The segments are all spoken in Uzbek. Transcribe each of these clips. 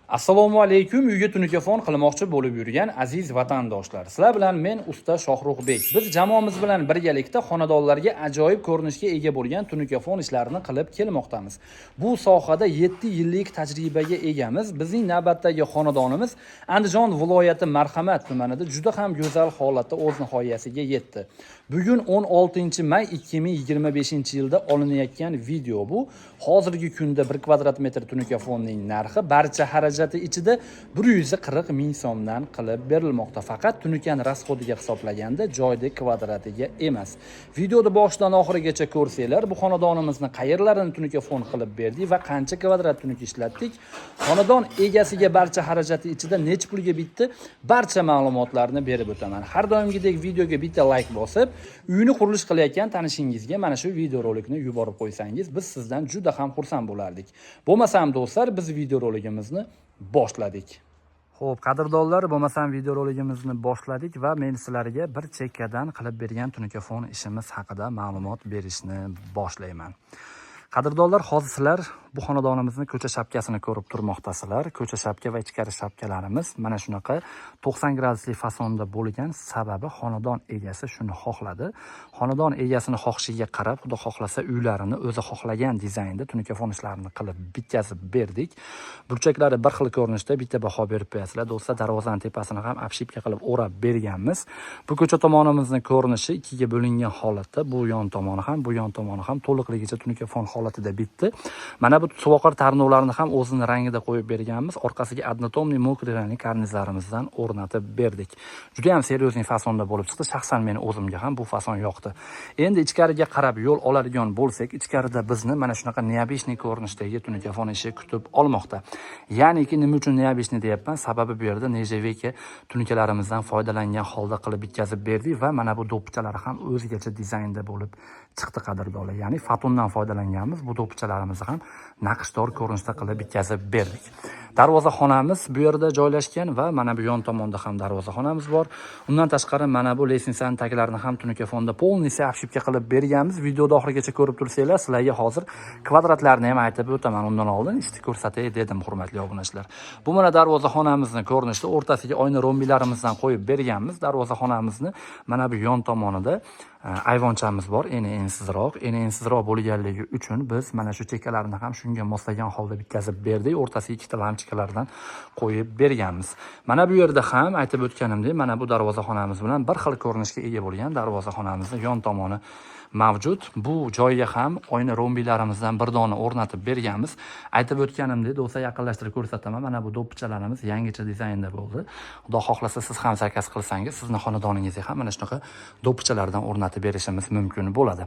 Assalomu alaykum, uyga tunukafon qilmoqchi bo'lib yurgan aziz vatandoshlar. Sizlar bilan men, usta Shohruxbek. Biz jamoamiz bilan birgalikda xonadonlarga ajoyib ko'rinishga ega bo'lgan tunukafon ishlarini qilib kelmoqdamiz. Bu sohada 7 yillik tajribaga egamiz. Bizning navbatdagi xonadonimiz Andijon viloyati Marhamat tumanida juda ham go'zal holatda o'z nihoyasiga yetdi. Bugun 16 may 2025 yilda olinayotgan video bu. Hozirgi kunda 1 kvadrat metr tunukafonning narxi barcha xarajati ichida 140 ming so'mdan qilib berilmoqda. Faqat tunukani расход iga hisoblaganda, joyda kvadratiga emas. Videoni boshidan oxirigacha ko'rsanglar, bu xonadonimizni qayerlarini tunukafon qilib berdik va qancha kvadrat tunuk ishlatdik, xonadon egasiga barcha xarajati ichida necha pulga bitdi, barcha ma'lumotlarni berib o'taman. Har doimgidek videoga bitta layk bosib, uyini qurilish qilayotgan tanishingizga mana shu videorolikni yuborib qo'ysangiz, biz sizdan juda ham xursand bo'lardik. Bo'lmasam, do'stlar, biz videoroligimizni boshladik. Xo'p, qadrdonlar, bo'lmasam videoroligimizni boshladik va men sizlarga bir chekkadan qilib bergan tunukafon ishimiz haqida ma'lumot berishni boshlayman. Qadrdonlar, hozir sizlar bu xonadonimizni ko'cha shapkasini ko'rib turmoqdasizlar. Ko'cha shapka va ichkari shapkalarimiz mana shunaqa 90 gradusli fasonda bo'lgan, sababi xonadon egasi shuni xohladi. Xonadon egasini xohishiga qarab, Xudo xohlasa, uylarini o'zi xohlagan dizaynda tunukafon ishlarini qilib bitkazib berdik. Burchaklari bir xil ko'rinishda, bitta baho berib qo'yasizlar. Do'stlar, darvozani tepasini ham обшивка qilib o'rab berganmiz. Bu ko'cha tomonimizni ko'rinishi ikkiga bo'lingan holatda, bu yon tomoni ham, bu yon tomoni ham to'liqligicha tunukafon holatida bitdi. Mana bu suvoqar tarnovlarni ham o'zini rangida qo'yib berganmiz. Orqasiga однотонный мокрый rangli karnizlarimizdan o'rnatib berdik. Juda ham серьезный fasonda bo'lib chiqdi. Shaxsan meni o'zimga ham bu fason yoqdi. Endi ichkariga qarab yo'l oladigan bo'lsak, ichkarida bizni mana shunaqa необычный ko'rinishdagi tunukafon ishi kutib olmoqda. Ya'niki nima uchun необычный deyapman? Sababi bu yerda нержавейка tunukalarimizdan foydalangan holda qilib bitkazib berdik va mana bu do'pichalari ham o'zgacha dizaynda bo'lib chiqdi, qadrdonlar. Ya'ni fatondan foydalanganmiz. Bu do'pichalarimizni ham naqshdor ko'rinishda qilib bitkazib berdik. Darvozaxonamiz bu yerda joylashgan va mana bu yon tomonda ham darvozaxonamiz bor. Undan tashqari mana bu лестница ning taglarini ham tunukafonda полностью обшивка qilib berganmiz. Videoda oxirigacha ko'rib tursanglar, sizlarga hozir kvadratlarni ham aytib o'taman. Undan oldin ishni ko'rsatay dedim, hurmatli obunachilar. Bu mana darvozaxonamizni ko'rinishida, o'rtasiga oyna rombilarimizdan qo'yib berganmiz. Darvozaxonamizni mana bu yon tomonida ayvonchamiz bor, eni ensizroq. Eni ensizroq bo'lganligi uchun biz mana shu chekkalarini ham shunga moslagan holda bitkazib berdik. O'rtasiga ikkita lampochkalardan qo'yib berganmiz. Mana bu yerda ham aytib o'tganimdek, mana bu darvozaxonamiz bilan bir xil ko'rinishga ega bo'lgan darvozaxonamizni yon tomoni mavjud. Bu joyga ham oyna rombilarimizdan bir dona o'rnatib berganmiz. Aytib o'tganimdek, do'stlar, yaqinlashtirib ko'rsataman. Mana bu do'ppichalarimiz yangicha dizaynda bo'ldi. Xudo xohlasa, siz ham заказ qilsangiz, sizni xonadoningizga ham mana shunaqa do'ppichalardan o'rnatib berishimiz mumkin bo'ladi.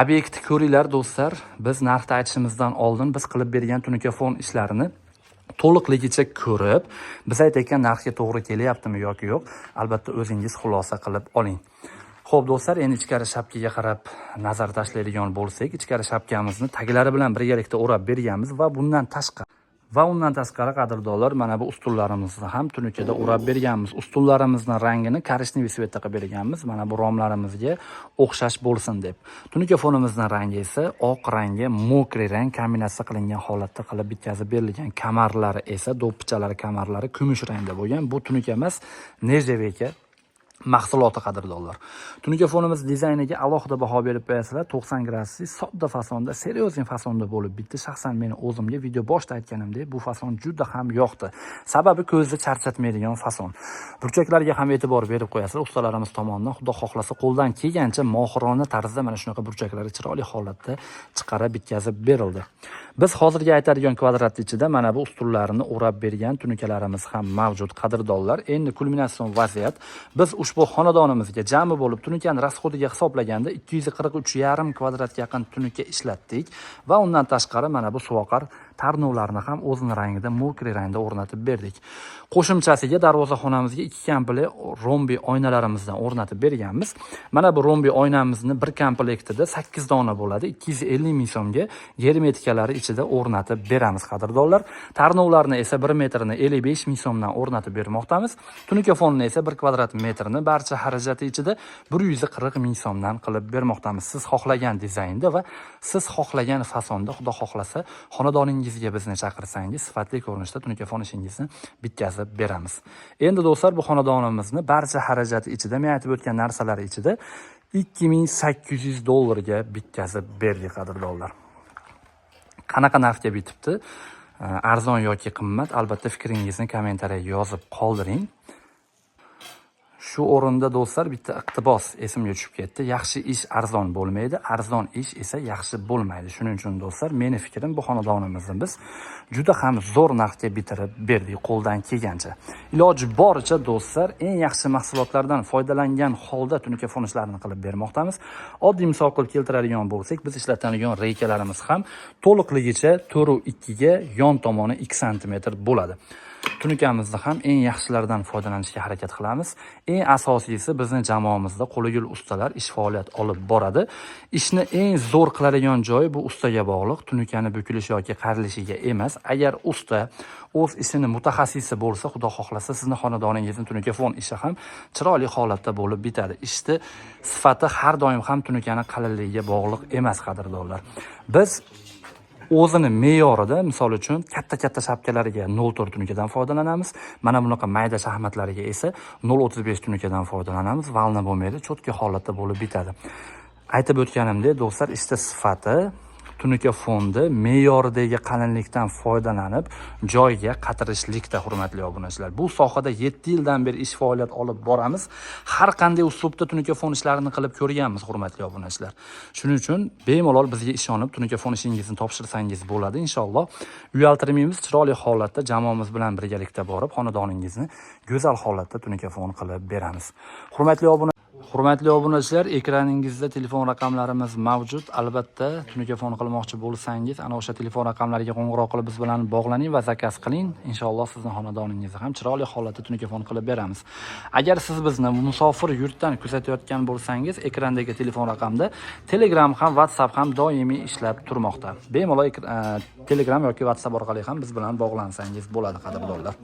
Obyektni ko'ringlar, do'stlar. Biz narxni aytishimizdan oldin biz qilib bergan tunukafon ishlarini to'liqligicha ko'rib, biz aytayotgan narxga to'g'ri kelyaptimi yoki yo'q, albatta o'zingiz xulosa qilib oling. Xo'p, do'stlar, endi ichkari shapkaga qarab nazar tashlaydigan bo'lsak, ichkari shapkamizni taglari bilan birgalikda o'rab berganmiz va undan tashqari, qadrdonlar, mana bu ustunlarimizni ham tunukada o'rab berganmiz. Ustunlarimizni rangini коричневый цвет da qilib berganmiz. Mana bu romlarimizga o'xshash bo'lsin deb. Tunuka fonimizni rangi esa oq rangga мокрый rang kombinatsiya qilingan holatda qilib bitkazib berilgan. Kamarlari esa, do'ppichalari, kamarlari kumush rangda bo'lgan. Bu tunuka emas, нержавейка mahsuloti, qadrdonlar. Tunuka fonimiz dizayniga alohida baho berib qo'yasizlar. 90 gradusli sodda fasonda, серьезный fasonda bo'lib bitdi. Shaxsan meni o'zimga, video boshida aytganimdek, bu fason juda ham yoqdi. Sababi ko'zni charchatmaydigan fason. Burchaklarga ham e'tibor berib qo'yasizlar. Ustalarimiz tomonidan, Xudo xohlasa, qo'ldan kelgancha mohirona tarzda mana shunaqa burchaklarni chiroyli holatda chiqarib bitkazib berildi. Biz hozirgi aytadigan kvadrat ichida mana bu ustunlarni o'rab bergan tunukalarimiz ham mavjud, qadrdonlar. Endi kulminatsion vaziyat. Biz ushbu xonadonimizga jami bo'lib tunukani расход iga hisoblaganda 243,5 kvadratga yaqin tunuka ishlatdik va undan tashqari mana bu suvoqar tarnovlarni ham o'zini rangida, мокрый rangda o'rnatib berdik. Qo'shimchasiga darvozaxonamizga ikki komplekt rombi oynalarimizdan o'rnatib berganmiz. Mana bu rombi oynamizni bir komplektida 8 dona bo'ladi. 250 ming so'mga germetikalari ichida o'rnatib beramiz, qadrdonlar. Tarnovlarni esa 1 metrini 55 ming so'mdan o'rnatib bermoqdamiz. Tunuka fonini esa 1 kvadrat metrni barcha xarajati ichida 140 ming so'mdan qilib bermoqdamiz. Siz xohlagan dizaynda va siz xohlagan fasonda, Xudo xohlasa, xonadoningizga Xonadoningizga bizni chaqirsangiz, sifatli ko'rinishda tunukafon ishingizni bitkazib beramiz. Endi do'stlar, bu xonadonimizni barcha xarajati ichida, men aytib o'tgan narsalar ichida 2800 dollarga bitkazib berdik, qadrdonlar. Qanaqa narxga bitibdi? Arzon yoki qimmat? Albatta fikringizni kommentariyaga yozib qoldiring. Shu o'rinda do'stlar, bitta iqtibos esimga tushib ketdi. Yaxshi ish arzon bo'lmaydi, arzon ish esa yaxshi bo'lmaydi. Shuning uchun do'stlar, meni fikrim, bu xonadonimizni biz juda ham zo'r narxga bitirib berdik qo'ldan kelgancha. Iloji boricha do'stlar, eng yaxshi mahsulotlardan foydalangan holda tunukafon ishlarini qilib bermoqdamiz. Oddiy misol qilib keltiradigan bo'lsak, biz ishlatadigan reykalarimiz ham to'liqligicha 4.2 ga, yon tomoni 2 sm bo'ladi. Tunukamizni ham eng yaxshilaridan foydalanishga harakat qilamiz. Eng asosiysi, bizni jamoamizda qo'li gul ustalar ish faoliyat olib boradi. Ishni eng zo'r qiladigan joyi bu ustaga bog'liq, tunukani bukilishi yoki qarilishiga emas. Agar usta o'z ishini mutaxassisi bo'lsa, Xudo xohlasa, sizni xonadoningizni tunukafon ishi ham chiroyli holatda bo'lib bitadi. Ishni sifati har doim ham tunukani qalinligiga bog'liq emas, qadrdonlar. Biz o'zini me'yorida, misol uchun, katta-katta shapkalariga 0.4 tunukadan foydalanamiz. Mana bunaqa mayda shaxmatlariga esa 0.35 tunukadan foydalanamiz. Волна bo'lmaydi, чётко holatda bo'lib bitadi. Aytib o'tganimdek, do'stlar, ishda sifati tunuka fondi me'yoridagi qalinlikdan foydalanib joyiga qatirishlikda, hurmatli obunachilar. Bu sohada 7 yildan beri ish faoliyat olib boramiz. Har qanday uslubda tunuka fon ishlarini qilib ko'rganmiz, hurmatli obunachilar. Shuning uchun bemalol bizga ishonib tunuka fon ishingizni topshirsangiz bo'ladi. Inshaalloh uyaltirmaymiz, chiroyli holatda jamoamiz bilan birgalikda borib xonadoningizni go'zal holatda tunuka fon qilib beramiz. Hurmatli obunachilar, ekraningizda telefon raqamlarimiz mavjud. Albatta, tunukafon qilmoqchi bo'lsangiz, ana o'sha telefon raqamlariga qo'ng'iroq qilib biz bilan bog'laning va zakaz qiling. Inshaalloh sizni xonadoningizni ham chiroyli holatda tunukafon qilib beramiz. Agar siz bizni musofir yurtdan kuzatayotgan bo'lsangiz, ekrandagi telefon raqamda Telegram ham, WhatsApp ham doimiy ishlab turmoqda. Bemalol Telegram yoki WhatsApp orqali ham biz bilan bog'lansangiz bo'ladi, qadrdonlar.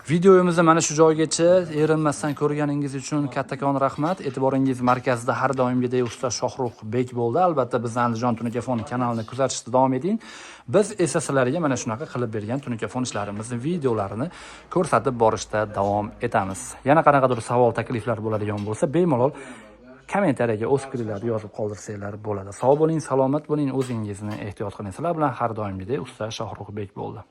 Videomizni mana shu joygacha erinmasdan ko'rganingiz uchun kattakon rahmat. E'tiboringiz markazida har doimgidek usta Shohrux Bek bo'ldi. Albatta bizni Andijon Tunukafon kanalini kuzatishda davom eting. Biz esa sizlarga mana shunaqa qilib bergan tunukafon ishlarimizni videolarini ko'rsatib borishda davom etamiz. Yana qanaqadir savol, takliflar bo'ladigan bo'lsa, bemalol kommentariyaga o'z fikringizni yozib qoldirsanglar bo'ladi. Sog' bo'ling, salomat bo'ling, o'zingizni ehtiyot qiling. Sizlar bilan har doimgidek usta Shohrux Bek bo'ldi.